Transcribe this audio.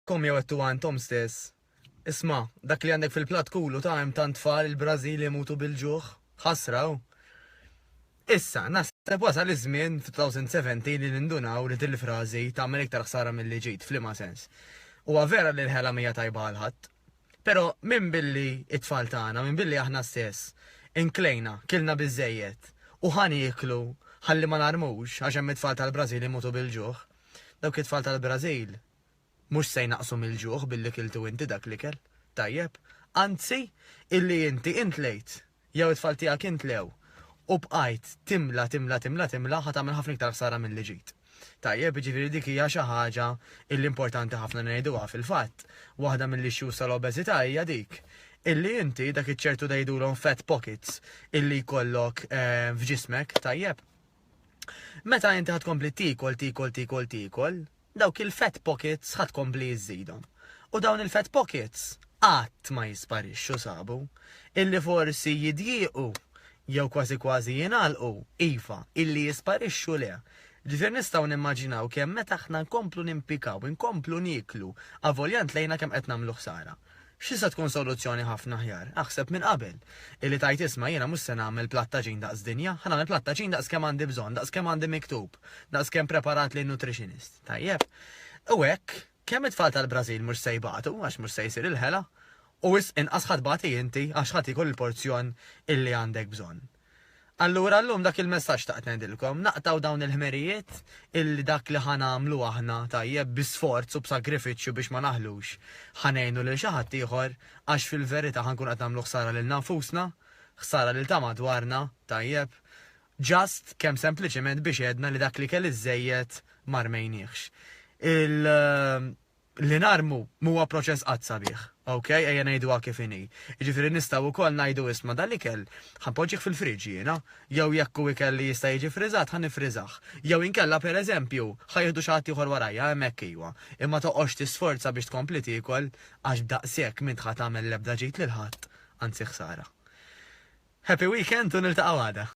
Kom jew għedtuha intom stess. Isma', dak li għandek fil-platt kulu ta' hemm tant tfal il-Brażil imutu bil-ġuħ. Ħasra hu. Issa, naħseb wasal iż-żmien f'2017 li nindunaw li din il-frażi tagħmel iktar ħsara milli ġid. F'liema sens? Huwa vera li l-ħela mhija tajba għal ħadd. Però minn billi t-tfal tagħna, minn billi aħna stess, inklejna, kilna biżżejjed u ħa nieklu ħalli ma narmux għax hemm it-tfal tal-Brażil imutu bil-ġuħ. Dawk it-tfal tal-Brażil Mhux se jnaqqsu mill-ġuħ billi kiltu inti dak l-ikel. Tajjeb? Anzi, illi inti intlejt, jew it-tfal tiegħek intlew, u bqajt timla, timla, timla, timla, ħa tagħmel ħafna iktar ħsara milli ġid. Tajjeb, jiġifieri dik hija xi ħaġa illi importanti ħafna li ngħiduha. Fil-fatt, waħda mill-issues tal-obeżità hija dik, illi inti dak iċ-ċertu ngħidulhom fat pockets illi jkollok f'ġismek, tajjeb? Meta inti ħa tkompli tiekol, tiekol, tiekol, tiekol, dawk il-fat pockets ħa tkompli żżidhom. U dawn il-fat pockets qatt ma jisparixxu sabu. Illi forsi jidjiequ jew kważi kważi jingħalqu, iva, illi jisparixxu le. Ġifieri nistgħu nimmaġinaw kemm meta aħna nkomplu nimpikaw, inkomplu nieklu, avolja ntlejna kemm qed nagħmlu ħsara. X'tista' tkun soluzzjoni ħafna aħjar? Aħseb minn qabel. Illi tgħid isma' jiena mhux se nagħmel platt għaġin daqs dinja, ħa nagħmel platt għaġin daqs kemm għandi bżonn, daqs kemm għandi miktub, daqs kemm preparatli n-nutritionist. Tajjeb? U hekk, kemm it-tfal tal-Brażil mhux se jbatu għax mhux se jsir il-ħela, u wisq inqas ħa tbati inti għax ħa tiekol il-porzjon illi għandek bżonn. Allura llum dak il-messaġġ xtaqt ngħidilkom, naqtgħu dawn il-ħmerijiet illi dak li ħa nagħmlu aħna tajjeb bi sforz u b'sagrifiċċju biex ma naħlux, ħa ngħinu lil xi ħadd ieħor għax fil-verità ħa nkunu qed nagħmlu ħsara lilna nfusna, ħsara lil ta' madwarna, tajjeb, just kemm sempliċement biex għedna li dak l-ikel iżżejjed ma rmejniehx. Il Li narmu m'huwa proċess qatt sabiħ, ok? Ejja ngħiduha kif inhi. Jiġifieri nistgħu wkoll ngħidu isma' dal-ikel ħa npoġġih fil-fridge jiena, jew jekk hu ikel li jista' jiġi ffriżat ħa niffriżah. Jew inkella pereżempju, ħa jieħdu xi ħadd ieħor warajja, hemmhekk iwa. Imma toqgħodx tisforza biex tkompli tiekol għax b'daqshekk m'int ħa tagħmel l-ebda ġid lil ħadd, anzi ħsara. Happy weekend u niltaqgħu għada.